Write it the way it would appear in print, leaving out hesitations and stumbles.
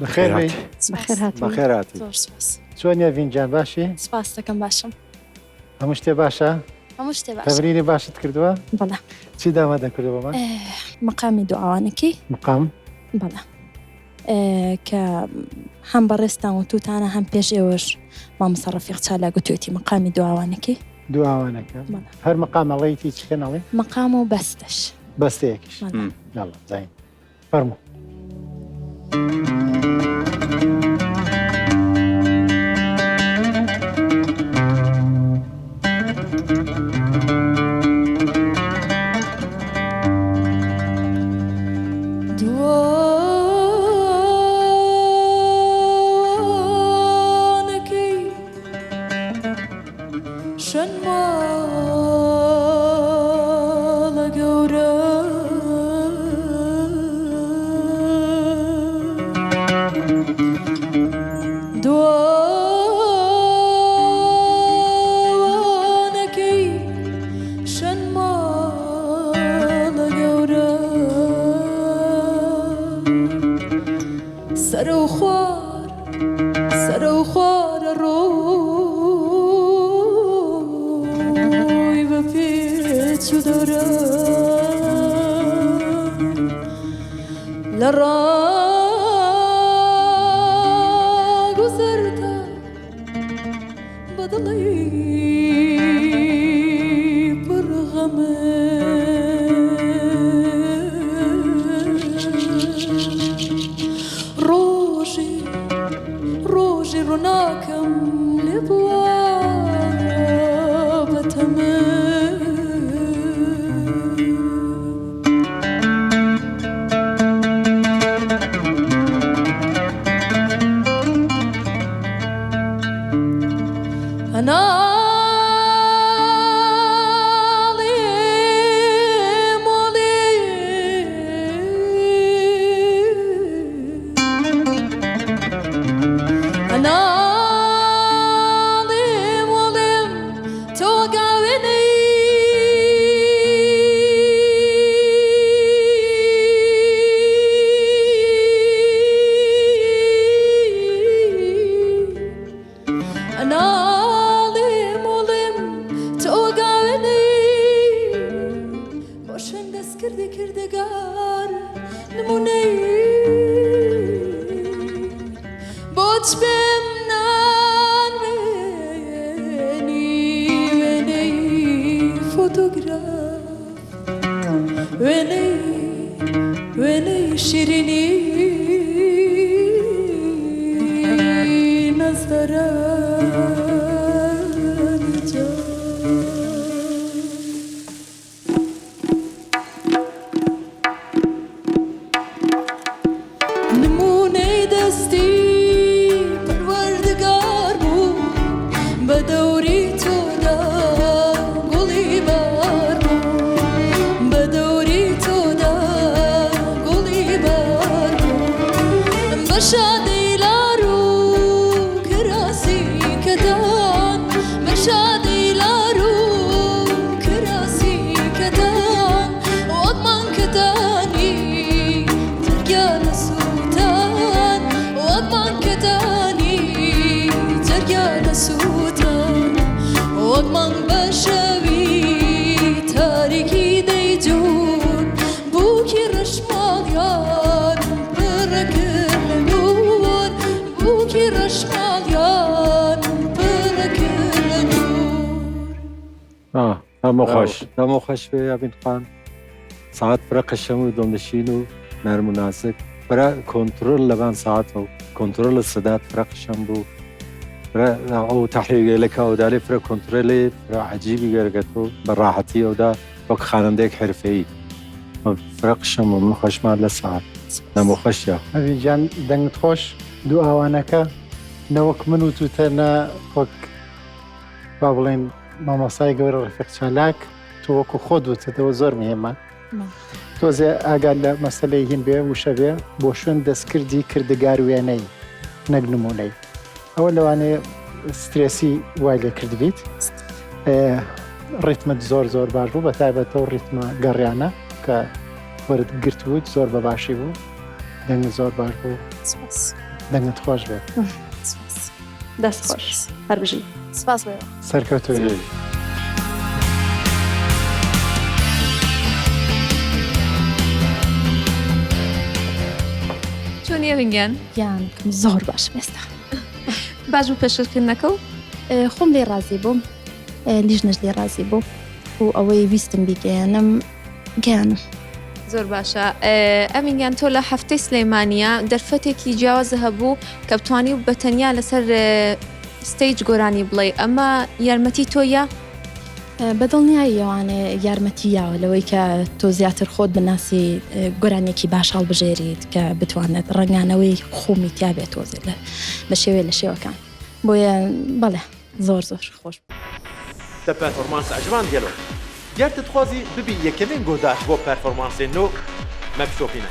بەخێر بێی. بەخێر هاتووی. بەخێر هاتووی. زۆر سوپاس. چۆنی ئەڤین گیان باشی؟ سوپاس دەکەم باشم. هەموو شتێ باشە؟ هەموو شتێ باشە. تەمرینی باشت کردووە؟ بەڵێ. چی ئامادە کردووە بۆمان؟ مەقامی دوعاوانەکەی. مقام؟ بەڵێ. کە هەم بەڕێزتان وتوتانە هەم پێش ئێوەش مامۆستا ڕەفیق چالاک وتوێتی مەقامی دوعاوانەکەی. دوعاوانەکە. هەر مەقام ئەڵێیتی چیکە نەڵێ؟ مەقام و بەستەش. بەستەیەکیش. یاڵا بزانین. فەرموو. دوانەکەی شەن ماڵە گەورە. دوانەکەی شەن ماڵە گەورە. سەرەوخوار سەرەوخوارە ڕۆی بە پێچ و دەورە لە ڕاگوزەردا بە دڵی پڕ غەمێ. ڕۆژێ ڕۆژێ ڕووناکم لێ بووە بە تەمەن. ئەناڵێم وەڵێ. ئەناڵێم وەڵێم تۆ گاوێنەی. ئەناڵێم وەڵێم تۆ گاوێنەی. بۆ شوێن دەستکردی کردگار نمونەی. بۆچ پێم نانوێنی وێنەی فۆتۆگراف وێنەی وێنەی شیرینی نەزدەرانی جاف. نموونەی دەستی پەروەردگار بوو، بە دەوری تۆدا گوڵی بار بوو، بە دەوری تۆدا گوڵی بار بوو، بە شادەی لار و کراسی کەتان، بە شادەی لار و کراسی کەتان، وەک مانکەتانی جەرگیان سووتان، وەک مانکەتانی جەرگیان سووتان، وەک مانگ بە شەوی تاریکی دەیجوون، بووکی ڕەشماڵیان پڕەکرد لە نوور، بووکی ڕەشماڵیان پڕەکرد لە نوور. هەموو خۆش هەموو خۆش بێ ئەڤین خان ساعت فرە قەشەنگ و دڵنشین و نەرم و ناسک فرە کۆنترۆل لەبان ساعت و کۆنترۆل سدات فرە قەشەنگ بوو فرە ئەو تەحریرگەلەکە ئەودالێ فرە کۆنترۆلێ فرە عەجیبی گەرگەت و بە ڕاحەتی ئەودا وەک خانەندەیەک حرفەیی فرە قشەم بوو من خۆشمان لە ساعت نەموو خۆش یا ئەڤین گیان دەنگت خۆش دوو ئاوانەکە نە وەک من وتوتە نە وەک با بڵێن مامۆستای گەورە ڕەفیق چالاک تۆ وەکو خۆت وتتەوە زۆر مهمە تۆزێ ئاگات لە مەسەلەی هین بێ وشە بێ بۆ شوێن دەستکردی کردگار وێنەی نەک نمونەی ئەوە لەوانەیە سترێسی وای لێ کردبیت ڕیتمت زۆر زۆر باش بوو بە تایبەتەوە ڕیتمە گەڕیانە کە وەرت گرت بوویت زۆر بە باشی بوو. دەنگت زۆر باش بوو. سپاس. دەنگت خۆش بێت. سپاس. دەست خۆش. هەر بژی. سپاس بۆ ئێوە. سەرکەوتوو بی. چۆنی ئەڤین گیان؟ گیانەکەم زۆر باشم ئێستا. باش بوو پێشکەشکردنەکە و؟ خۆم لێ ڕازی بووم لیژنەش لێ ڕازی بوو و ئەوەی ویستم بیگەیەنم گەیانم. زۆر باشە ئەمین گیان تۆ لە هەفتەی سلەیمانیە دەرفەتێکی جیاوازە هەبوو کە بتانی بە تەنیا لەسەر stage گۆرانی بڵێ ئەمە یارمەتی تۆیە؟ بە دڵنیاییەوانێ یارمەتی یاوە لەوەی کە تۆ زیاتر خۆت بناسی گۆرانیەکی باش هەڵبژێریت کە بتوانێت ڕەنگانەوەی خۆمی تیا بێت تۆزێ لە بە شێوەیە لە شێوەکان بۆیە بەڵێ زۆر زۆر خۆش. Te performans eciband gelo? Ger tu dixwazî bibî yekemîn guhdar ji bo performansên nû, me bişopîne.